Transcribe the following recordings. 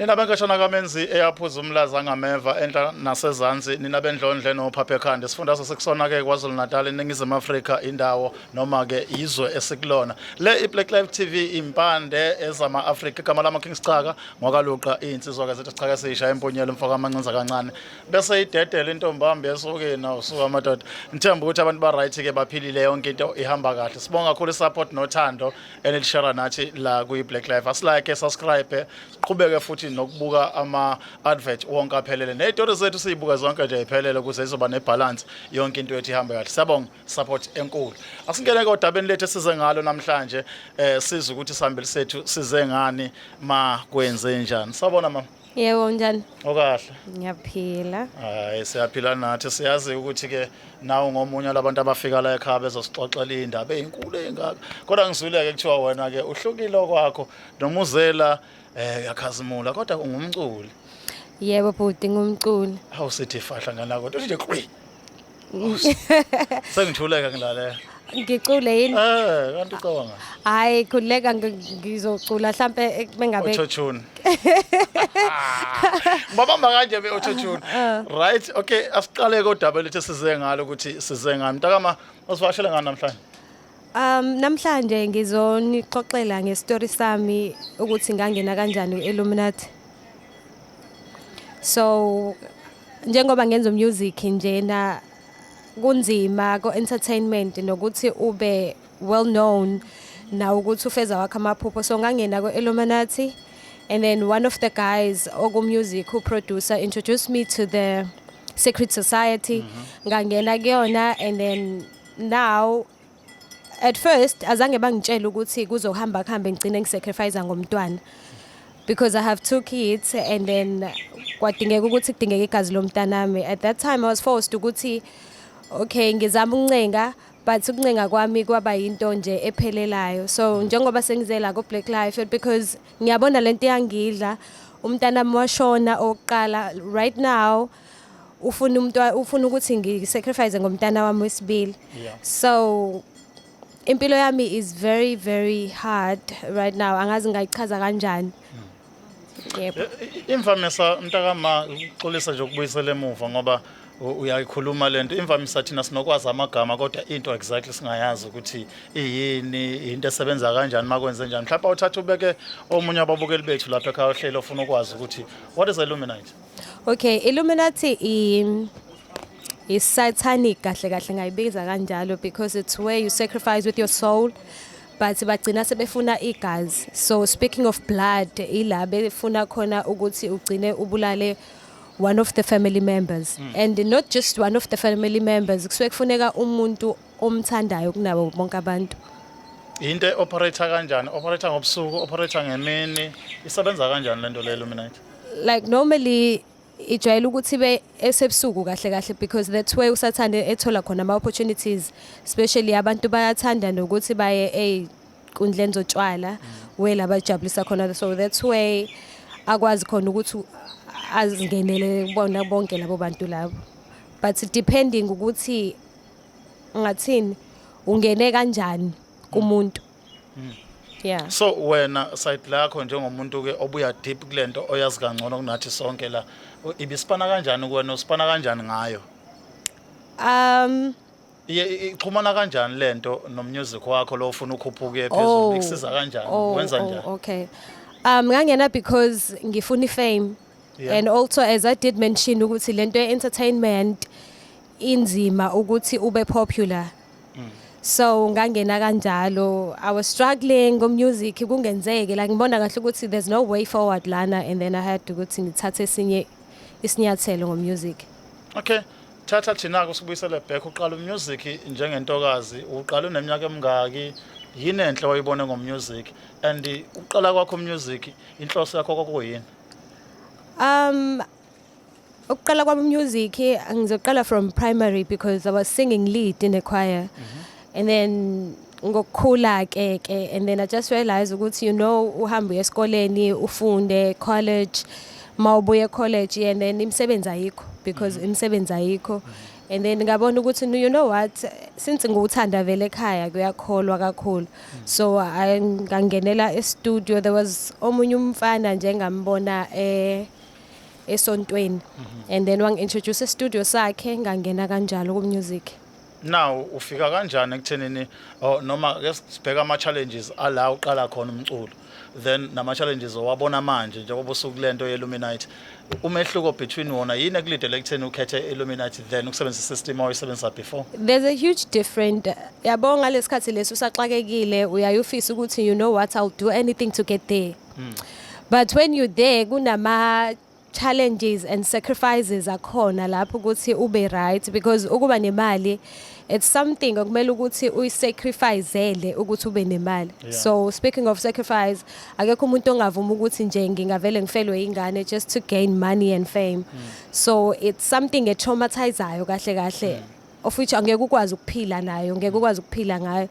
Nina benkashana kaMenzi eyaphuza umlaza ngameva enhla nasezansi, nina bendlondle nophapha ekhanda, isifundazwe sekusona ke KwaZulu Natal, eNingizimu Afrika, indawo noma ke izwe esikulona le iBlack Life TV, impande ezama Afrika. Igama lami King Sichaka ngokaluqa, insizwa ke zethu Sichaka sisha empunyelo mfoka amancinza kancane bese idedele intombambi esukeni awusuka amadoda. Ngithemba ukuthi abantu ba right ke, baphilile, yonke into ihamba kahle. Sibonga kakhulu support nothando enilishare nathi la kwi Black Life. Asilike, subscribe, siqhubeke futhi nokubuka ama advert wonke aphelele, nezitori zethu sizibuka zonke nje iphelele ukuze izoba nebalance, yonke into yethu ihambe kahle. Siyabonga support enkulu. Asingene ke odabeni lethu esize ngalo namhlanje, siza ukuthi sihambele sethu size ngani, ma kwenze njani. Sabona mama. Yebo, njani? Okahle. Ngiyaphila. Hayi, siyaphila nathi. Siyazi ukuthi ke nawe ngomunye labantu abafika la ekhaya bezosixoxela indaba ezinkulu engaka. Kodwa ngizwile ke kuthiwa wena ke uhlukile okwakho, nomuzela uyakhazimula, kodwa ungumculi. Yebo bhuti, ngumculi. Hawu, sithi fahla ngana kodwa uthi nje qwi. Sengithuleka ngilalela. Ngicule yini? Kanti ucabanga. Hayi, khuleka, ngizocula mhlambe mengabe Auto-tune. Babamba kanje be auto-tune. Right, okay, asiqale kodaba lethu size ngalo ukuthi size ngani. Mntakama, usivakashele ngani namhlanje? Namhlanje ngizonixoxela ngestory sami ukuthi ngangena kanjani ku-Illuminati. So njengoba ngenza music njena, kunzima ko-entertainment nokuthi ube well known na ukuthi ufeza wakho amaphupho, so ngangena ku-Illuminati and then one of the guys oku-music who producer introduced me to the secret society. Ngangena kuyona and then now at first azange bangitshele ukuthi kuzohamba kuhambe ngigcine ngisacrifice ngomntwana because I have two kids and then kwadingeka ukuthi kudingeka igazi lomntanami. At that time I was forced ukuthi okay, ngizama ukuncenga, but ukuncenga kwami kwaba yinto nje ephelelayo. So njengoba sengizela ku Black Life because ngiyabona lento iyangidla. Umntanami washona oqala, right now ufuna umuntu, ufuna ukuthi ngisacrifice ngomntana wami wesibili. So impilo yami is very very hard right now, angazi ngayichaza kanjani, yebo. Imvamisa mntakama, uxolisa nje ukubuyisela emuva ngoba uyayikhuluma lento. Imvamisa thina sinokwazi amagama kodwa into exactly singayazi ukuthi iyini, into esebenza kanjani, makwenze njani. Mhlawumbe awuthatha ubeke omunye wababukeli bethu lapha ekhaya ohlelo ofuna ukwazi ukuthi what is Illuminati? Okay, Illuminati i satanic kahle kahle, ngayibiza kanjalo because it's where you sacrifice with your soul, but bagcina sebefuna igazi. So speaking of blood, ila befuna khona ukuthi ugcine ubulale one of the family members and not just one of the family members, kusuke kufuneka umuntu omthandayo kunabo bonke abantu. Into operate kanjani? Operate ngobusuku, operate ngemini? Isebenza kanjani lento le Illuminati? Like normally ijwayele ukuthi ibe esebusuku kahle kahle because that's where usathane ethola khona ama-opportunities, especially abantu bayathanda nokuthi baye ey'nkundleni zotshwala where la bajabulisa khona, so that's where akwazi khona ukuthi azingenele bona bonke labo bantu labo, but depending ukuthi ngathini, ungene kanjani kumuntu, yeah. So wena side lakho njengomuntu ke obuya deep kulento, oyazi kangcono kunathi sonke la, ibisipana kanjani kuwena? Usipana kanjani ngayo? Iye ixhumana kanjani lento nomusic wakho lo ufuna ukhuphuke phezulu? Ikusiza kanjani? Wenza njani? Okay. Ngangena because ngifuna ifame. And also, as I did mention ukuthi lento ye-entertainment inzima ukuthi ube popular. So ngangena kanjalo. I was struggling go music kungenzeke, like ngibona kahle ukuthi there's no way forward lana and then I had ukuthi ngithathe esinye isinyathelo ngo music. Okay, thatha thina ke sibuyisele back, uqala umusic njengentokazi, uqala uneminyaka emingaki? Yini enhle oyibone ngomusic and uqala kwakho umusic, inhloso yakho kwakuyini? Ukuqala kwami music, ngizoqala from primary because I was singing lead in the choir. And then ngokukhula ke and then I just realized ukuthi uhambe uye esikoleni, ufunde college, mawubuye college and then imisebenzi ayikho because imisebenzi ayikho. And then ngabona ukuthi, no, you know what, since ngiwuthanda vele ekhaya kuyakholwa kakhulu, so ngangenela e-studio. There was omunye umfana nje engambona esontweni and then wangi-introduce e-studio sakhe, ngangena kanjalo ku-music. Now ufika kanjani ekuthenini, oh, noma ke sibheka ama challenges ala uqala khona umculo, then nama challenges owabona manje njengoba usukulento ye-Illuminati, umehluko between wona yini ekulidele ekutheni ukhethe Illuminati then ukusebenzisa system oyisebenzisa before? There's a huge difference, yabo. Ngalesikhathi leso usaxakekile, uyayufisa ukuthi, you know what, I'll do anything to get there, but when you there kunama challenges and sacrifices akhona lapho ukuthi ube right, because ukuba nemali, it's something okumele ukuthi uyisacrificele ukuthi ube nemali. So speaking of sacrifice, akekho umuntu ongavuma ukuthi nje ngingavele ngifelwe ingane just to gain money and fame. So it's something etraumatizayo kahle kahle, of which angeke ukwazi ukuphila nayo, ngeke ukwazi ukuphila ngayo.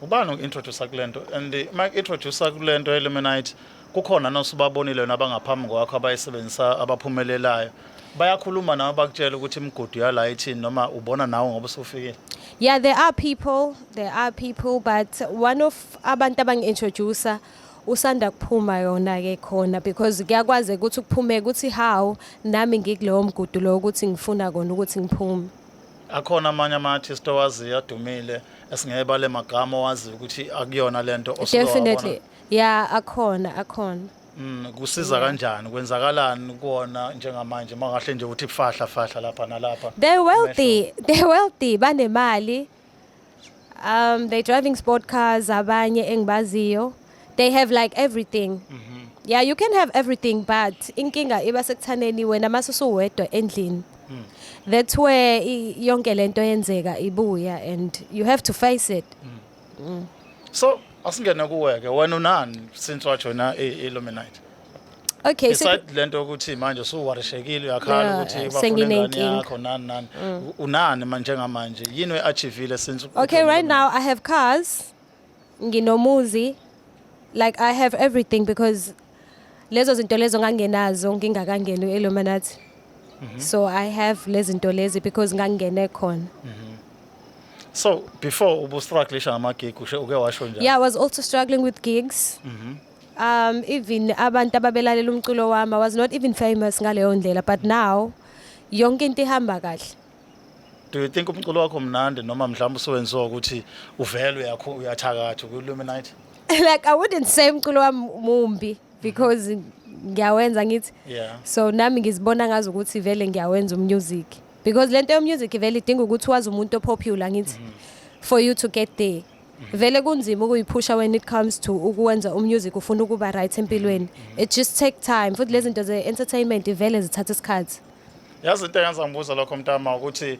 Ubani uku-introduce kulento, and uma introduce kulento ye-Illuminati, kukhona nosubabonile nabangaphambi kwakho abayisebenzisa abaphumelelayo, bayakhuluma nawe bakutshela ukuthi imigudu yala ithini, noma ubona nawe ngoba usufikile? Yeah, there are people, there are people, but one of abantu abangi-introducer usanda kuphuma yona ke khona, because kuyakwazi ukuthi kuphume ukuthi how nami ngikulowo mgudu lo ukuthi ngifuna kona ukuthi ngiphume. Akhona amanye ama-artist owaziyo adumile esingeke bale magama owaziyo ukuthi akuyona lento osuke wabona? Definitely. Yeah, akhona, akhona. Kusiza kanjani, kwenzakalani kuwona njengamanje mangahle nje uthi fahla fahla lapha nalapha? They're wealthy. They're wealthy, banemali. They're driving sport cars, abanye engibaziyo. They have like everything. Yeah, you can have everything, but inkinga iba sekuthaneni wena mase usuwedwa endlini. That's where yonke lento yenzeka ibuya and you have to face it. So asingene kuwe ke, wena unani since wajoyina i-Illuminati? Okay, so Beside lento yokuthi manje usuwarishekile, uyakhala Yeah, ukuthi bafuna ingane senginenkinga. yakho, nani nani, unani manje njengamanje, yini oyi-achievile since Okay, ujoyine right i-Illuminati? now I have cars, nginomuzi, like I have everything, because lezo zinto lezo ngangenazo ngingakangeni e-Illuminati. So I have lezi zinto lezi because ngangene khona. So before ubustrugglisha ngama-gig, uke washo njalo? Yeah, I was also struggling with gigs. Even abantu ababelalela umculo wami, I was not even famous ngaleyo ndlela, but now yonke into ihamba kahle. Do you think umculo wakho mnandi, noma mhlawumbe usuwenziwa ukuthi uvele uyakho uyathakatha ku-Illuminati? Like I wouldn't say umculo wami mumbi because ngiyawenza ngithi. So nami ngizibona ngazi ukuthi vele ngiyawenza umusic, because lento yomusic vele idinga ukuthi wazi umuntu opopular ngithi for you to get there. Vele kunzima ukuyiphusha when it comes to ukwenza umusic, ufuna ukuba right empilweni. It just take time, futhi lezi zinto ze-entertainment vele zithatha isikhathi. Yazi into engenza ngibuza lokho, mntama, ukuthi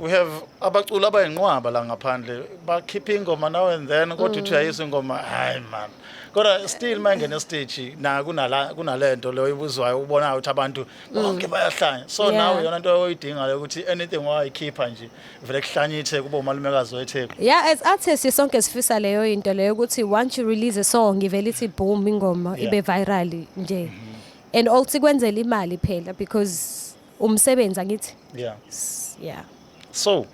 we have abaculi abayinqwaba la ngaphandle, bakhipha ingoma now and then, kodwa uthi uyayizwa ingoma, hayi man, kodwa still uma ingena estage na kunala kunalento leyo ibuzwayo, ubonayo ukuthi abantu bonke bayahlanya, so nawe yona into oyidinga leyo ukuthi anything wayikhipha nje vele kuhlanyithe kube umalumekazi weTheku? Yeah, as artists sonke sifisa leyo into leyo ukuthi once you release a song ivele ithi boom ingoma, ibe viral nje, and also kwenzela imali phela, because umsebenzi angithi. Yeah. So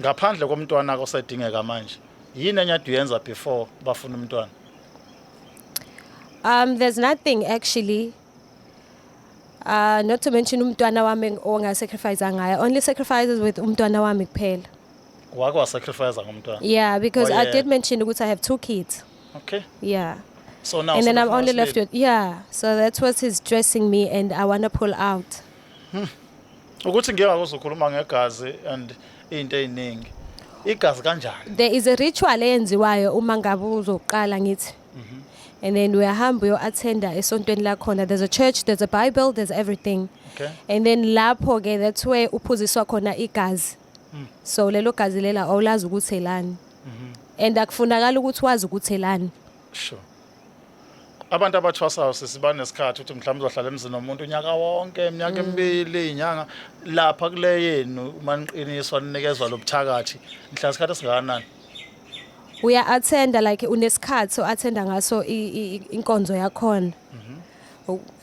ngaphandle komntwana osedingeka manje, yini enye ade uyenza before bafuna umntwana? There's nothing actually. Not to mention umntwana wami ongasacrifice ngayo. Only sacrifices with umntwana wami kuphela. Wake wasacrifice ngomntwana? Yeah, because Oh, I yeah. did mention ukuthi I have two kids. Yeah. So now And then I'm sebefuna only left isibili. with, yeah. So that's what is stressing me and I want to pull out. Ukuthi ngeke uzokhuluma ngegazi and into eziningi, igazi kanjani? There is a ritual eyenziwayo uma ngabe uzoqala ngithi. And then uyahamba uyo-attenda esontweni lakhona. There's a church, there's a Bible, there's everything. And then lapho ke that's where uphuziswa khona igazi. So lelo gazi lela awulazi ukuthi elani. And akufunakala ukuthi wazi ukuthi elani. Sure. Abantu abathwasayo sisibanesikhathi ukuthi mhlawumbe uzohlala emzini womuntu unyaka wonke, iminyaka emibili, inyanga, lapha kule yenu maniqiniswa ninikezwa lobuthakathi nihlala isikhathi esingakanani? Uya attenda, like unesikhathi o attenda ngaso inkonzo yakhona.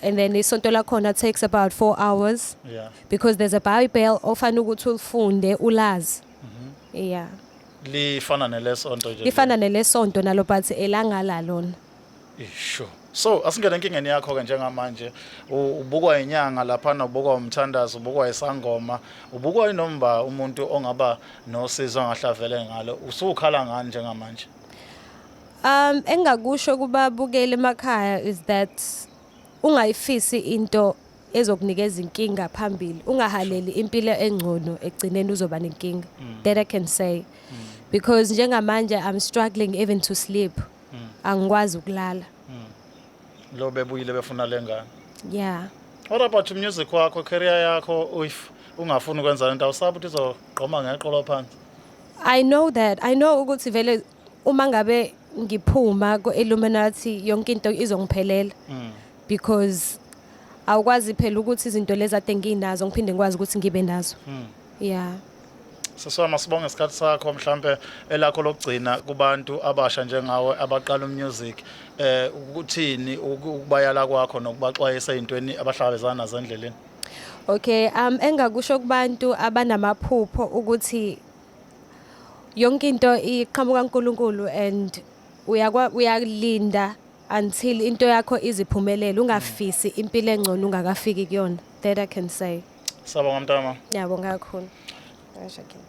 And then isonto lakhona takes about 4 hours because there's a Bible ofanele ukuthi ulifunde ulazi. Yeah. Lifana nelesonto nje. Lifana nelesonto nalo, but elangala lona. Isho. So asingene enkingeni yakho ke njengamanje. Ubukwa inyanga laphana, ubukwa umthandazo, ubukwa isangoma, ubukwa inomba umuntu ongaba nosizo angahlavele ngalo. Usukhala ngani njengamanje? Engakusho kubabukeli emakhaya is that ungayifisi into ezokunikeza inkinga phambili, ungahaleli impilo engcono, ekugcineni uzoba nenkinga. That I can say. Because njengamanje I'm struggling even to sleep. Angikwazi ukulala. Lo bebuyile befuna lengane. Yeah. What about music wakho, career yakho, if ungafuni ukwenza lento, awusabi ukuthi izogqoma ngeqolo phansi? I know that. I know ukuthi vele uma ngabe ngiphuma ku-Illuminati yonke into izongiphelela. Because awukwazi phela ukuthi izinto lezi ade nginazo ngiphinde ngikwazi ukuthi ngibe nazo. Yeah. Siswama, sibonge isikhathi sakho. Mhlambe elakho lokugcina kubantu abasha njengawe abaqala umusic, ukuthini ukubayala kwakho nokubaxwayisa ezintweni abahlangabezana nazo endleleni? Okay, engakusho kubantu abanamaphupho ukuthi yonke into iqhamuka kuNkulunkulu and uyakwa uyalinda until into yakho iziphumelele, ungafisi impilo engcono ungakafiki kuyona. That I can say. Sabonga, mntama. Ngiyabonga kakhulu. Shakira.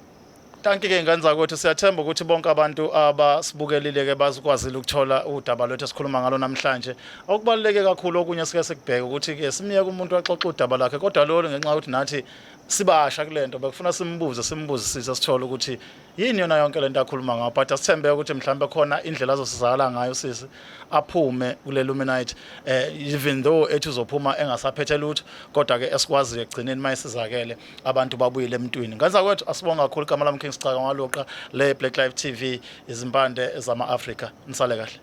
Tanki ke ngane zakwethu, siyathemba ukuthi bonke abantu abasibukelile ke bazikwazile ukuthola udaba lwethu esikhuluma ngalo namhlanje. Okubaluleke kakhulu okunye sike sikubheke ukuthi ke simiyeke umuntu axoxe udaba lakhe, kodwa lolu ngenxa yokuthi nathi sibasha kulento bekufuna simbuze, simbuzisise, sithole ukuthi yini yona yonke lento akhuluma ngayo. But asithembe ukuthi mhlambe khona indlela azosizakala ngayo sisi, aphume kule Illuminati, even though ethi uzophuma engasaphethe lutho, kodwa ke esikwaziyo ekugcineni mayisizakele abantu babuyile emntwini. Ngane zakwethu, asibonga kakhulu. Igama lami King Sicaka Ngwaluqa, le Black Life TV, izimpande zama Africa. Nisale kahle.